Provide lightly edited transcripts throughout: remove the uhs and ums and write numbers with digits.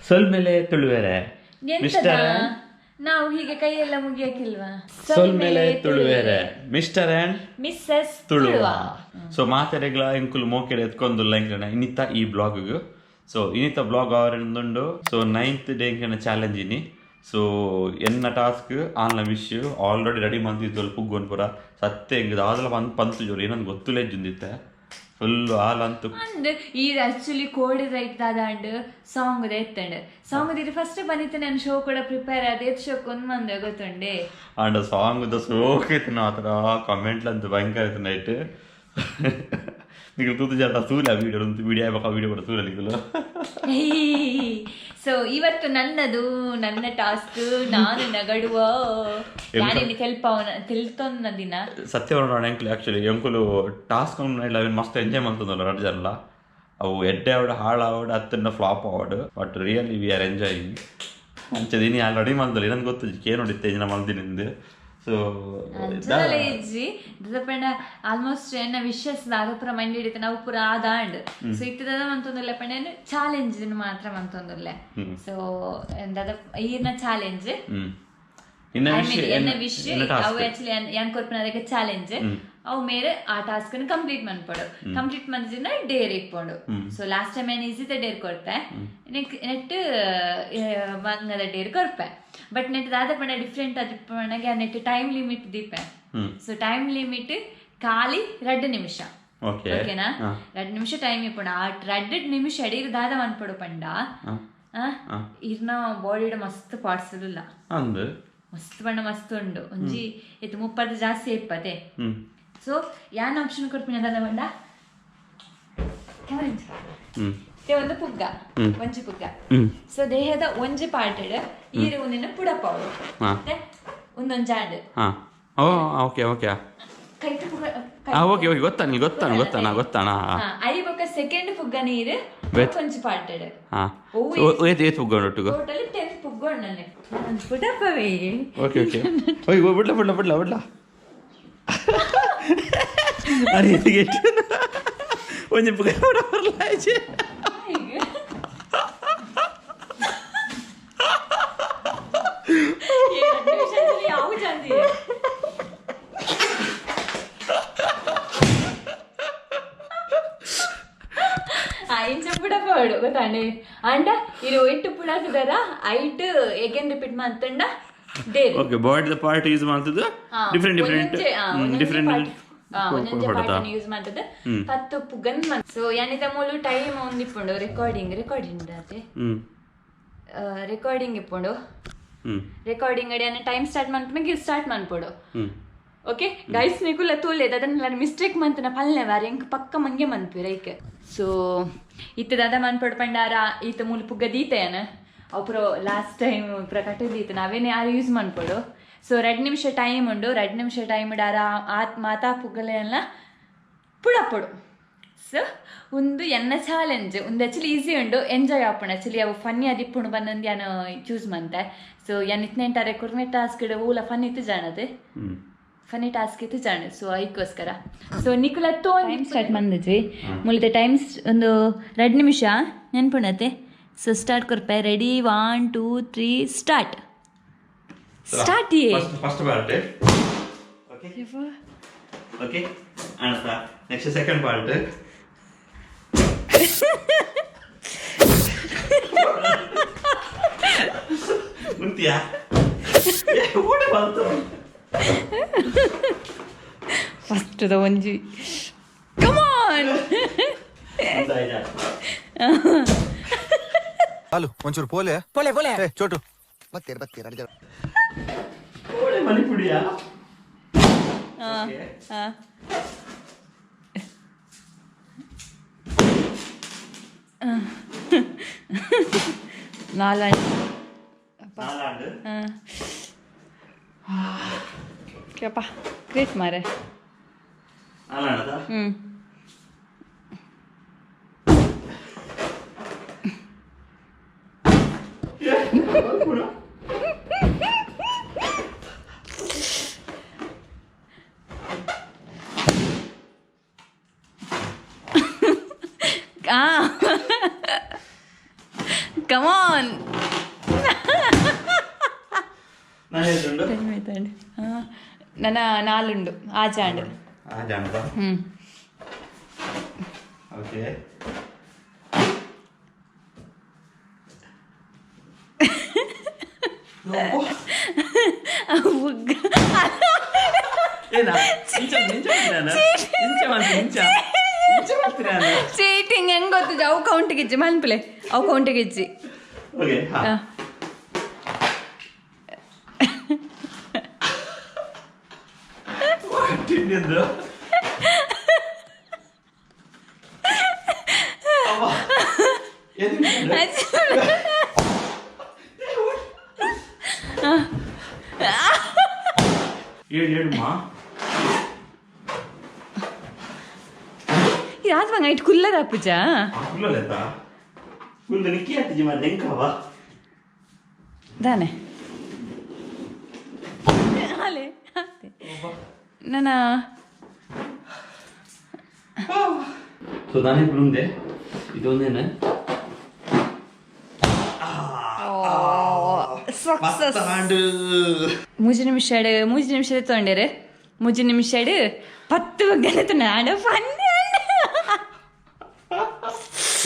ಸೊಲ್ಮೆಲೆ ತುಳುವೆರೆ. ಎಂತದ? ಮಿಸ್ಟರ್ ನಾವು ಹೀಗೆ ಕೈಯೆಲ್ಲ ಮುಗಿಯಕ್ಕಿಲ್ವಾ? ಸೊಲ್ಮೆಲೆ ತುಳುವೆರೆ, mister and missus Tuluva. So ಮಾತೆರೆಗ್ಲ ಎಂಕುಲು ಮೋಕೆಡ್ ಎತ್ಕೊಂದುಲ್ಲ ಎಂಕ್ಲೆನ ಇನ್ನಿತ ಈ ಬ್ಲಾಗ್. ಸೊ ಇನ್ನಿತ ಬ್ಲಾಗ್ ಅವರೆಂದುಂಡು. ಸೊ 9th day ಎಂಕ್ಲೆನ ಚಾಲೆಂಜ್ ಇನಿ. ಸೊ ಎನ್ನ ಟಾಸ್ಕ್ ಆನ್ಲ ವಿಶ್ ಆಲ್ರೆಡಿ ರೆಡಿ ಮಂತಿದ್ದೊಲ್ ಪುಗ್ಗೊಂದು ಪೂರ. ಸತ್ಯ ಎಂಕ್ ದಾದಲ ಪಂತ್ ಪಂತು ಜೋರು ಏನಂದ್ ಗೊತ್ತುಲ ಇಜ್ಜುಂದಿತ್ತೆ ಫುಲ್ ಆಲ್ ಅಂತು. ಅಂದ್ ಈ ಆಕ್ಚುಲಿ ಕೋಡಿ ರೈಟ್ ದಾದಾಂಡ್ ಸಾಂಗ್ ಎತ್ತಂಡ್ ಸಾಂಗ್ ದಿರಿ ಫಸ್ಟ್ ಬಂದಿತ್ತು. ನಾನು ಶೋ ಕೂಡ ಪ್ರಿಪೇರ್ ಆದ ಏತ್ ಶೋಕ್ ಒಂದ್ ಮಂದ ಗೊತ್ತುಂಡೆ. ಆಂಡ ಸಾಂಗ್ ದ ಸೋಕ್ ಇತ್ತು ಆ ಥರ ಕಮೆಂಟ್ ಅಂತೂ ಭಯಂಕರ ಇತ್ತು. ನೈಟ್ ನಿಗಲು ತೂತು ಜಾಟ ತೂಲ ವೀಡಿಯೋ ವೀಡಿಯೋ ಆಯ್ಬೇಕು, ವೀಡಿಯೋ ಕೂಡ ತೂಲ ನಿಗಲು. ಸೊ ಇವತ್ತು ನನ್ನದು ನನ್ನ ಟಾಸ್ಕ್, ನಾನು ನಗಡುವ ಯಾನೇನು ತೆಲ್ಪವನ ತೆಲ್ತೊನ್ನ ದಿನ. ಸತ್ಯವರಣ ಎಂಕುಲು ಆಕ್ಚುಲಿ ಎಂಕುಲು ಟಾಸ್ಕ್ ಅವೇನು ಮಸ್ತ್ ಎಂಜಾಯ್ ಮಂತಂದಲ್ಲ ರಡ್ಜಲ್ಲ. ಅವು ಎಡ್ಡೆ ಆವಡ್ ಹಾಳಾವಡ್ ಅತ್ತನ್ನ ಫ್ಲಾಪ್ ಆವಡ್, but really we are enjoying. ಅಂಚ ದಿನಿ ಅಲ್ಲಿ ರೆಡಿ ಮಲ್ದಲ್ಲ, ಏನಂತ ಗೊತ್ತಿಲ್ಲ ಕೇನು ನೋಡಿತ್ತೆ ಇಂಜಿನ ಮಲ್ದಿನಿಂದು. ಸೊ ಅಂಚಲ ಇಜ್ಜಿ ದದಪಂಡ ಆಲ್ಮೋಸ್ಟ್ ಎನ್ನ ವಿಶಸ್ ದಾದ ಪೂರ ಮೈಂಡ್ ಹಿಡಿತ ನಾವು ಪೂರ ಆದಾಂಡ್. ಸೊ ಇತ್ತದ ಮಂತೊಂದುಲ್ಲ ಪಂಡ ಚಾಲೆಂಜ್ ಮಾತ್ರ ಮಂತೊಂದುಲ್ಲೆ. ಸೊ ದಾದ ಈರ್ನ ಚಾಲೆಂಜ್ ಇನ್ನ I wish mean, ಎನ್ನ ವಿಶ್ ಎನ್ನ ಅವು ಟಾಸ್ಕ್ ಆಕ್ಚುಲಿ ಯಾನ್ ಕೊರ್ಪಿನ ಅದಕ್ಕೆ ಚಾಲೆಂಜ್ ಅವು ಮೇರೆ ಆ ಟಾಸ್ಕ್ ಅನ್ನು ಕಂಪ್ಲೀಟ್ ಮನ್ಪೊಡು. ಕಂಪ್ಲೀಟ್ ಮಂದಿನ ಡೇರ್ ಇಪ್ಪೊಡು. ಸೊ ಲಾಸ್ಟ್ ಟೈಮ್ ಏನ್ ಈಸಿದ ಡೇರ್ ಕೊರ್ಪೆ, ನೆಟ್ ಬಂಗದ ಡೇರ್ ಕೊರ್ಪೆ. ಬಟ್ ನೆಟ್ ದಾದ ಪಂಡ ಡಿಫ್ರೆಂಟ್ ಅದು ನೆಟ್ ಟೈಮ್ ಲಿಮಿಟ್ ದೀಪೆ. ಸೊ ಟೈಮ್ ಲಿಮಿಟ್ ಖಾಲಿ 2 ನಿಮಿಷ. ಓಕೆ. ಓಕೆನಾ? 2 ನಿಮಿಷ ಟೈಮ್ ಇಪ್ಪೊಡು. ಆ 2 ನಿಮಿಷ ಅಡೀರ್ ದಾದ ಮನ್ಪೊಡು ಪಂಡ ಇರ್ನ ಬಾಡಿಡ್ ಮಸ್ತ್ ಪಾರ್ಟ್ಸ್ ಇಲ್ಲ. ಅಂದ್ ಮಸ್ತ್ ಬಣ್ಣ ಮಸ್ತ್ ಉಂಡು. ಒಂಜಿ ಇತ್ತು 30 ಜಾಸ್ತಿ ಇಪ್ಪತೆ. ಸೊ ಯಾನ್ ಆಪ್ಷನ್ ಕೊರ್ಪಿನ ದಾದ ಪಂಡ ते ಒಂದು ಪುಗ್ಗ, ಒಂಜಿ ಪುಗ್ಗ. ಸೊ ದೇಹದ ಒಂಜಿ ಪಾರ್ಟ್ ಈರು ಒಂದಿನ ಪುಡಪಾವು ಒಂದೊಂಜಾಂಡ್. ಓ ಓಕೆ ಓಕೆ. ಕೈಟ್ ಪುಗ್ಗ. ಓಕೆ ಓಕೆ, ಗೊತ್ತಾ ನೀ ಗೊತ್ತಾನ ಗೊತ್ತಾನ ಗೊತ್ತಾನ. I ಬೊಕ್ಕ ಸೆಕೆಂಡ್ ಪುಗ್ಗ ನೀರು ಒಂಜಿ ಪಾರ್ಟ್. ಏತ್ ಏತ್ ಪುಗ್ಗ ಒಟ್ಟುಗು? ಟೋಟಲಿ 10 ಪುಗ್ಗ ಉಂಡನೆ ಪುಡಪವೇ. ಓಕೆ ಓಕೆ, ಓಯ್ ಬಿಡ್ಲ ಬಿಡ್ಲ ಬಿಡ್ಲ ಬಿಡ್ಲ. ಅರೆ ಇದಕ್ಕೆ ಒಂಜಿ ಪುಗ್ಗ ಬಿಡ ಬರಲ ಆಯ್ಚೆ. ಯಾವ ಚಂದ ಇಂಚ ಪುಡಪಾಡು ಗೊತ್ತಾಂಡೆ ಅಂಡ ಇರು ಎಟ್ಟು ಪುಡಾಕದಾರ ಐಟ್ ಎಗೇನ್ ರಿಪೀಟ್ ಮಂತಂಡ Deere. Okay, body the part use ಮಾಡ್ತದ್ದು ಡಿಫ್ರೆಂಟ್ ಡಿಫ್ರೆಂಟ್ ಡಿಫ್ರೆಂಟ್ ಒಂದೊಂಜೆ ಪಾರ್ಟ್ ಯೂಸ್ ಮಾಡ್ತದೆ 10 ಪುಗ್ಗನ್. ಸೊ ಯಾನಿತ ಮೂಲು ಟೈಮ್ ಒಂದಿಪ್ಪುಂಡು ರೆಕಾರ್ಡಿಂಗ್ ರೆಕಾರ್ಡಿಂಗ್ ಅದೇ ರೆಕಾರ್ಡಿಂಗ್ ಇಪ್ಪುಂಡು. ರೆಕಾರ್ಡಿಂಗ್ ಅಡಿ ಅನ್ನ ಟೈಮ್ ಸ್ಟಾರ್ಟ್ ಮನ್ಪುನಗ ಸ್ಟಾರ್ಟ್ ಮನ್ಪೊಡು. ಓಕೆ ಗೈಸ್, ನಿಕುಲ ತೂಲೆ ಅದನ್ನ ಮಿಸ್ಟೇಕ್ ಮಂತನ ಪಲ್ನೆ ವಾರ ಎಂಕ್ ಪಕ್ಕ ಮಂಗೆ ಮನ್ಪಿರ ಐಕೆ. ಸೊ ಇತ್ತ ದಾದ ಮನ್ಪೊಡು ಪಂಡಾರ ಈತ ಮೂಲು ಪುಗ್ಗ ದೀತೆಯನ ಅವು ಪೂರ ಲಾಸ್ಟ್ ಟೈಮ್ ಪೂರ ಕಟ್ಟದೀತ ನಾವೇನೆ ಯಾರು ಯೂಸ್ ಮನ್ಪೊಡು. ಸೊ 2 ನಿಮಿಷ ಟೈಮ್ ಉಂಡು. 2 ನಿಮಿಷ ಟೈಮ್ ಡಾರ ಆತ್ ಮಾತಾ ಪುಗ್ಗಲೆಲ್ಲ ಪುಡಪೊಡು. ಸೊ ಒಂದು ಎನ್ನ ಚಾಲೆಂಜ್ ಒಂದು ಆಕ್ಚುಲಿ ಈಸಿ ಉಂಡು, ಎಂಜಾಯ್ ಆಪುಂಡು. ಆಕ್ಚುಲಿ ಅವು ಫನ್ನಿ ಅದಿಪ್ಪುಂಡು ಬಂದಂದು ಯಾನು ಚೂಸ್ ಮಂತೆ. ಸೊ ಯಾನ್ ಇತ್ನೆಂಟಾರೆ ಕುರ್ನೆ ಟಾಸ್ಕ್ ಓಲ ಫನ್ ಇತ್ತು ಜಾಣದೆ ಫನ್ನಿ ಟಾಸ್ಕ್ ಇತ್ತು ಜಾಣ. ಸೊ ಐಕ್ಕೋಸ್ಕರ ಸೊ ನಿಕುಲ ಟೈಮ್ ಸ್ಟಾರ್ಟ್ ಬಂದಿದ್ವಿ ಮುಲಿತ ಟೈಮ್ಸ್ ಒಂದು 2 ನಿಮಿಷ ನೆನ್ಪುಂಡತೆ. ಸೊ start ಕೊರ್ಪೆ. Ready 1 2 3 start start. First part okay okay ಅಣ್ಣ, ನೆಕ್ಸ್ಟ್ ಸೆಕೆಂಡ್ ಪಾರ್ಟ್. ಉಂತಿಯಾ ಓಡಿ ಬಂತು. ಫಸ್ಟ್ the ಒಂಜಿ ಕಮ್ ಆನ್. ಹಾಲು ಒಂಚೂರು ಪೋಲೆ ಪೋಲೆ ಪೋಲೆ ಏ ಚೋಟು ಬತ್ತೀರ ಬತ್ತೀರ ಅಡಿಗೆ. ಓಡೆ ಮಣಿಪುಡಿಯಾ. ನಾಲ್ಕು. ನಾಲಾಂಡ್. ಕೇಪ ಗ್ರೇಟ್ ಮಾರೆ. ನಾಲಾಂಡದ. ಕಮಾನ್. ನಾನು ಹೇಳ್ದುಂಡು. ನನ್ನ ನಾಲುಂಡು, ಆಜಾಂಡ್. ಆ ಜಾಣದ. ಹ್ಮ್. ಓಕೆ. ಏನ ಇಂಚ ಇಂಚ ಮಾಡ್ತೀರಾ? ಇಂಚ ಮಾಡ್ತೀನಿ, ಇಂಚ ಇಂಚ ಮಾಡ್ತೀರಾ? ಚೀಟಿಂಗ್ ಹೆಂಗ್ ಗೊತ್ತು? ಅವು ಕೌಂಟಿಗೆ ಇಜ್ಜಿ ಮನ್ಪಲೆ, ಅವು ಕೌಂಟಿಗೆ ಇಜ್ಜಿ. ಓಕೆ, ಹಾ. ತಿಂಡಿದ್ದು ಅಮ್ಮ. ಎಲ್ಲಿ? ಏಳು ಏಳುಮ್ಮ. ಯಾವ್ದು ಬಂಗ ಇಟ್ಟು ಕುಲ್ಲದ ಪೂಜಾ? ಕುಲ್ಲಲೆತ್ತ ಕುಲ್ಲ ನಿಕ್ಕಿ ಆತಿಜಿ ಮಾರ್ರೆ, ಎಂಕವ? ದಾನೆ ಅಲೆ ನನ್ನ. ಸೊ ನಾನೇ ಮುಂದೆ ಇದೊಂದೇನೆ. ಸಕ್ಸಸ್. ಮೂಜಿ ನಿಮಿಷ, ಮೂಜಿ ನಿಮಿಷ ತೊಂಡೇರು, ಮೂಜಿ ನಿಮಿಷ 10 ಬಗ್ಗೆ ತೊಂಡೆ ಫನ್.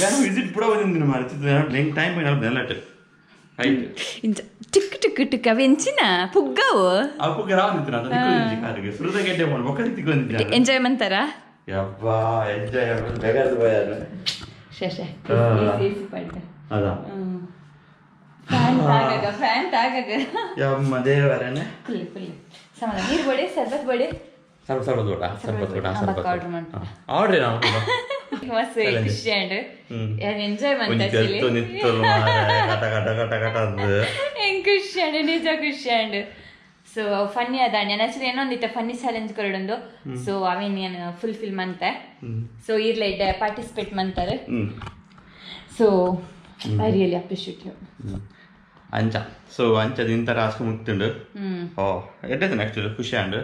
ಯಾರು ವಿಸಿಟ್ ಪೂರ ಬಂದಿದ್ದೀನಿ ಮಾರ್ರೆ, ಹೆಂಗೆ ಟೈಮ್ ನೆಲಟ್ ರೈಟ್. ಇಂಚ ಟಿಕ್ ಟಿಕ್ ಟಿಕ್ ಅವು ಎಂಚಿನ ಪುಗ್ಗವು. ಅಪ್ಪಗೆ ರಾವ್ ನಿಂತು ನಾನು ತಿಕ್ಕೊಂಡಿದ್ದೆ ಕಾರಿಗೆ ಸುರದ ಗೆಡ್ಡೆ ಮಾಡಿ ಒಕ್ಕಲಿ ತಿಕ್ಕೊಂಡಿದ್ದೆ. ಎಂಜಾಯ್ ಮಂತಾರ? ಯಬ್ಬಾ, ಎಂಜಾಯ್ ಬೇಕಾದ ಬಾಯಾರ. ಶೇ ಶೇ. ಪಡ್ಡೆ. ಅದ. ಫ್ಯಾನ್ ತಾಗಗ, ಫ್ಯಾನ್ ತಾಗಗ. ಯಮ್ಮ ದೇವರನೆ. ಫುಲ್ ಫುಲ್ ಸಮಾನ ನೀರು ಬಡೆ, ಸರ್ಬತ್ ಬಡೆ. ಸರ್ಬ ಸರ್ಬತ್ ಬೋಡ, ಸರ್ಬತ್ ಬೋಡ. ಸರ್ಬತ್. ಆರ್ಡರ್ ಮಾಡ್ತೀನಿ. ಆರ್ಡರ್ ನಾವು. ಮಸ್ತ್ ಖುಷಿ ಆಂಡ್ ಎಂಜಾಯ್ ಮಂತ. ಒಂಜಿ ತೆಲ್ತು ನಿತ್ತಲು ಮಾರ್ರೆ, ಕಟ ಕಟ ಕಟ ಕಟ ಅಂದ್. ಹೆಂಗ್ ಖುಷಿ ಆಂಡ್, ನಿಜ ಖುಷಿ ಆಂಡ್. ಸೊ ಫನ್ನಿ ಅದ. ನಾನು ಆಕ್ಚುಲಿ ಏನೋ ಒಂದಿತ್ತ ಫನ್ನಿ ಚಾಲೆಂಜ್ ಕೊರಡೊಂದು, ಸೊ ಅವೇನು ನಾನು ಫುಲ್ಫಿಲ್ ಮಂತೆ. ಸೊ ಇರ್ಲ ಇಡ್ಡೆ participate ಮಂತಾರೆ. So I really appreciate you. ಅಂಚ, ಸೊ ಅಂಚ ದಿಂತ ಟಾಸ್ಕ್ ಮುಕ್ತುಂಡು. ಓ, ಎಡ್ಡೆ ಆಕ್ಚುಲಿ, ಖುಷಿ ಆಂಡ್.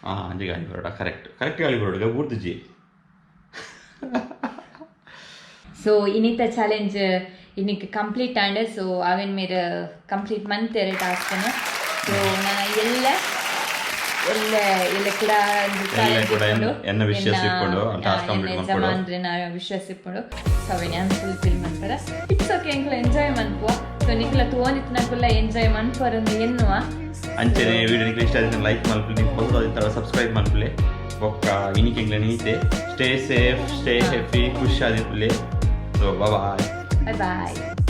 ಹಾಂ, ಅಂಜಿ ಗಾಳಿ ಬರೋಡ, ಕರೆಕ್ಟ್ ಕರೆಕ್ಟ್ ಗಾಳಿ ಬರೋಡ ಬೂರ್ದುಜಿ. ಸೊ ಇನ್ನಿತ ಚಾಲೆಂಜ್ ಇನ್ನಿಕ್ ಕಂಪ್ಲೀಟ್ ಆಂಡ್. ಸೊ ಅವೇನು ಮೇರ್ ಕಂಪ್ಲೀಟ್ ಮಂತೆರೆ ಟಾಸ್ಕ್ನು. ಸೊ ನಾನು ಎಲ್ಲ ಎಲ್ಲ ಎಲ್ಲ ಕೂಡ ಎಲ್ಲ ಕೂಡ ಎನ್ನ ವಿಶ್ವಾಸ ಇಟ್ಕೊಂಡು task complete ಮನ್ಪೊಡು. ಯಜಮಾನ್ರೆ ನಾ ವಿಶ್ವಾಸ ಇಟ್ಕೊಂಡು, ಸೊ ಅವೇನು ನಾನು ಫುಲ್ಫಿಲ್ ಮಾಡ್ತಾರೆ. It's okay, ಎಂಕುಲ enjoy ಮನ್ಪುವ. ಸೊ ನಿಕ್ಲ ತೋನಿತ್ನಕುಲ್ಲ ಎಂಜಾಯ್ ಮನ್ಪರಂದು ಎನ್ನುವ. ಅಂಚನೆ ವಿಡಿಯೋ ನಿಕ್ಲೆ ಇಷ್ಟ ಆದ್ರೆ ಲೈಕ್ ಮಲ್ಪುಲೆ, ನಿಂಗೆ ಹೊಸದಾದ ಸಬ್ಸ್ಕ್ರೈಬ್ ಮಲ್ಪುಲೆ. ಬೊಕ್ಕ ಇನಿಕೆಂಗ್ಲ ನೀತೆ, ಸ್ಟೇ ಸೇಫ್, ಸ್ಟೇ ಹ್ಯಾಪಿ, ಖುಷಿ ಆದಿಪ್ಪುಲೆ. So bye. Bye bye.